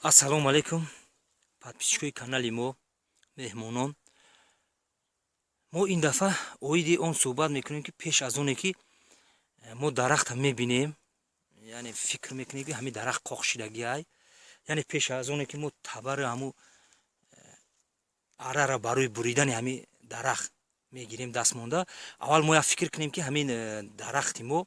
Ассалому алайкум, подписчикои канали мо, меҳмонон. Мо ин дафъа оиди он суҳбат мекунем, ки пеш аз оне ки мо дарахта мебинем, яъне фикр мекунем, ки ҳамин дарахт қоқ шидагиай, яъне пеш аз оне ки мо табари ҳаму арара барои буридани ҳамин дарахт мегирем даст монда, аввал мо як фикр кунем, ки ҳамин дарахти мо,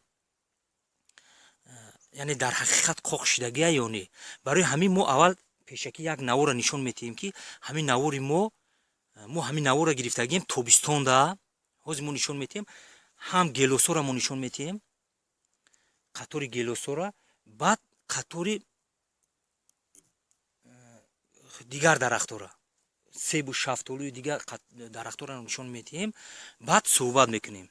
яъне дар ҳақиқат қоқ шидагия ё не. Барои ҳамин мо аввал пешакӣ як навора нишон метиҳем, ки ҳамин навори мо ҳамин навора гирифтагием тобистонда. Ҳозир мо нишон метиҳем, ҳам гелосора мо нишон метиҳем, қатори гелосора, баъд қатори дигар дарахтора, себу шафтолую дигар дарахтора нишон метиҳем, баъд суҳбат мекунем.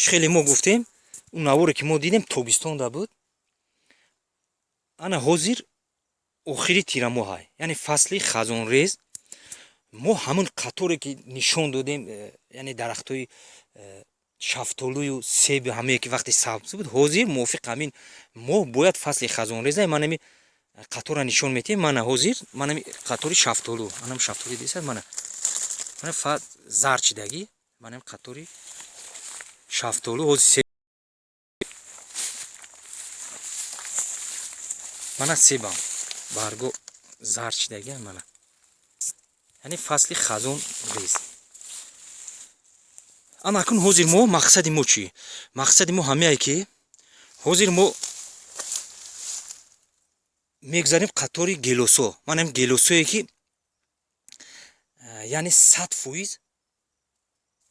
Чӣ хеле мо гуфтем, он наворе ки мо дидем, тобистонда буд. Ана ҳозир охири тирамоҳай, яъне фасли хазонрез. Мо ҳамун қаторе ки нишон додем, яъне дарахтҳои шафтолую себи ҳамае ки вақти сабз буд, ҳозир мувофиқ ҳамин моҳ бояд фасли хазонреза. Ман ҳами қатора нишон метиҳем. Мана ҳозир ман ҳами қатори шафтолу, анам шафтолу десад, мана мана зард шидагӣ, ман ҳами қатори шафтолу ҳозир, мана себам барго зард шидагиам, мана, яъне фасли хазон рез. Ана акнун ҳозир мо мақсади мо чӣ? Мақсади мо ҳамяе, ки ҳозир мо мегузарем қатори гелосо. Манам гелосое ки яъне 100%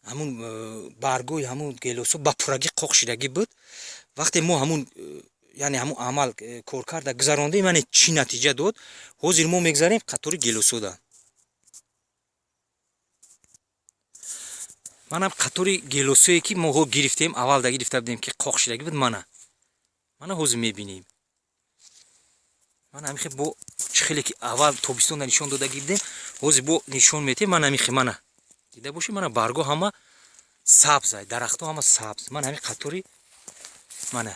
ҳамун баргои ҳамун гелосо ба пуррагӣ қоқ шидагӣ буд. Вақте мо ҳамун яъне ҳамун амал коркарда гузарондем, яъне чӣ натиҷа дод, ҳозир мо мегузарем қатори гелосода. Манам қатори гелосое ки мо гирифтем, аввалда гирифта будем, ки қоқ шидагӣ буд, мана мана ҳозир мебинем. Мана ҳамихе бо чӣ хеле ки аввал тобистонда нишон додагӣ будем, ҳозир бо нишон метиҳем. Мана ҳамихе, мана дида бошед, мана барго ҳама сабзай, дарахтҳо ҳама сабз. Мана ҳамин қатори, мана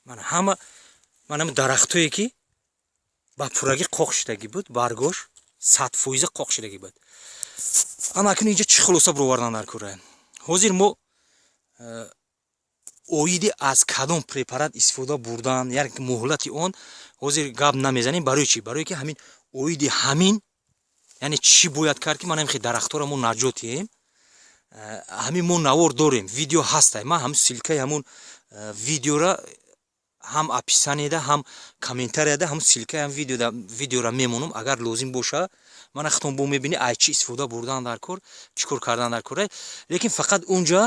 мана ҳама, мана ҳами дарахтҳое ки ба пуррагӣ қоқ шидагӣ буд, баргош 100% қоқ шидагӣ буд. Ана акнун инҷа чӣ хулоса бировардан дар кора? Ҳозир мо оиди аз кадом препарат истифода бурдан, яъне муҳлати он, ҳозир гап намезанем. Барои чӣ? Барое ки ҳамин оиди ҳамин, яъне чӣ бояд кард, ки ман ҳамин дарахтҳоро мо наҷот диҳем, ҳамин мо навор дорем, видео ҳастай. Ман ҳамин ссылкаи ҳамун видеора ҳам описаниеда, ҳам комментарияда, ҳам ссылкаи ҳам видеора мемонам. Агар лозим боша, мана худтон бо мебинӣ, ай чӣ истифода бурдан дар кор, чӣ кор кардан дар кора. Лекин фақат унҷа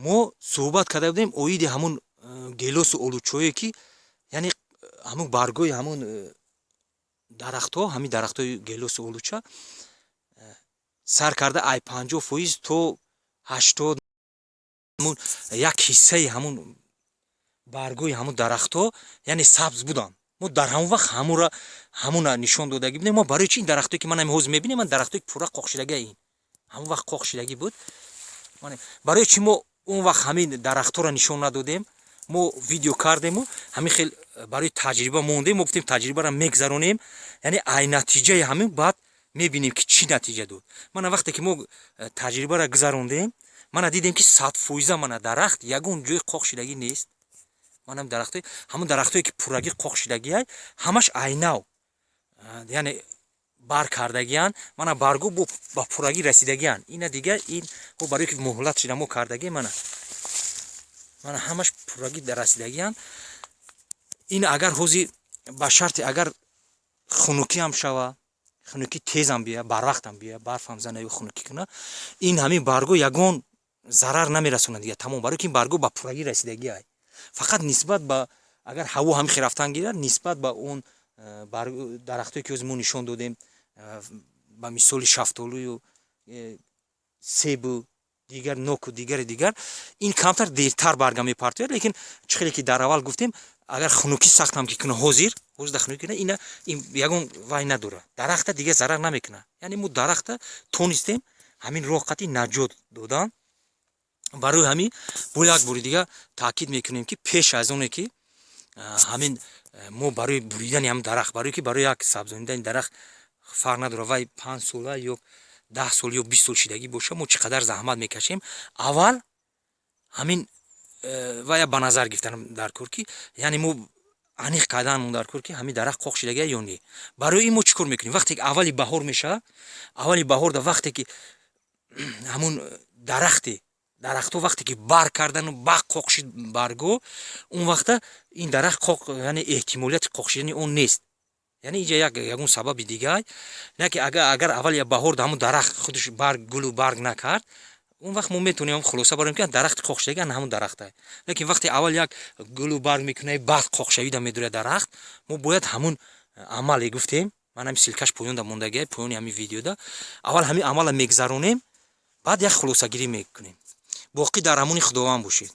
мо суҳбат карда будем оиди ҳамун гелосу олучое ки яъне ҳамун баргои ҳамун дарахтҳо, ҳамин дарахтҳои гелосу олуча сар карда ай 50% то 80, ҳамун як ҳиссаи ҳамун баргои ҳамун дарахтҳо яъне сабз буданд. Мо дар ҳамон вақт ҳамура ҳамуна нишон додагӣ будем. Мо барои чи ин дарахтое ки ман ҳами ҳозир мебинем, ман дарахтое ки пурра қоқшидагия, ин ҳамон вақт қоқ шидагӣ буд, барои чи мо он вақт ҳамин дарахтҳоро нишон надодем? Мо видео кардему ҳамин хел барои таҷриба мондем. Мо гуфтем, таҷрибаро мегзаронем, яъне ай натиҷаи ҳамин баъд мебинем, ки чӣ натиҷа дод. Мана вақте ки мо таҷрибаро гузарондем, мана дидем, ки 100% мана дарахт ягон ҷои қоқ шидагӣ нест. Манам дарахтҳои ҳамун дарахтҳое ки пуррагӣ қоқ шидагиай, ҳамаш айнав, яъне бар кардагиян. Мана баргу бо ба пуррагӣ расидагиян. Ина дига ин барои ки муҳлат шида мо кардагӣ. Мана Мана, ҳамаш пуррагӣ расидагианд. Ин агар ҳозир, ба шарте, агар хунукиам шава, хунукӣ тезам бия, барвақтам бия, барфам зана ё хунукӣ куна, ин ҳамин барго ягон зарар намерасонад дига, тамом. Барои ки ин барго ба пуррагӣ расидагиай. Фақат нисбат ба, агар ҳаво ҳамин хел рафтан гирад, нисбат ба он дарахтое ки ҳозир мо нишон додем, ба мисоли шафтолую себу дигар, ноку дигари дигар, ин камтар дертар барга мепартояд. Лекин чӣ хеле ки дар аввал гуфтем, агар хунукӣ сахтам ки куна, ҳозир да хунукӣ куна, ина ин ягон вай надора, дарахта дига зарар намекунад. Яъне мо дарахта тонистем ҳамин роҳ қати наҷот додан. Барои ҳамин бо як бори дига таъкид мекунем, ки пеш аз оне ки ҳамин мо барои буридани ҳамин дарахт, барое ки барои як сабзонидани дарахт, фарқ надорад, вай 5 сола ё 10 сол ё 20 сол шидагӣ боша, мо чӣ қадар заҳмат мекашем, аввал ҳамин вая ба назар гирифтан дар кор, ки яъне мо аниқ карданмон дар кор, ки ҳамин дарахт қоқ шидагия ё не. Барои ин мо чӣ кор мекунем? Вақте ки аввали баҳор мешавад, аввали баҳорда, вақте ки ҳамун дарахте, дарахтҳо вақте ки барг кардану бақ қоқ шид барго, он вақта ин дарахт қоқ, яъне эҳтимолияти қоқ шидани он нест. Яъне инҷа як ягон сабаби дигар не, ки агар аввали баҳор ҳамун дарахт худаш барг, гулу барг накард, он вақт мо метавонем хулоса барем, ки дарахти қоқшидаги ана ҳамун дарахта. Лекин вақте аввал як гулу барг мекунад, баъд қоқшавида медорад дарахт, мо бояд ҳамун амале гуфтем, ман ҳами ссылка ш поёнда мондагия, поёни ҳамин видеода, аввал ҳамин амала мегзаронем, баъд як хулосагирӣ мекунем. Боқӣ дар амони Худованд бошед.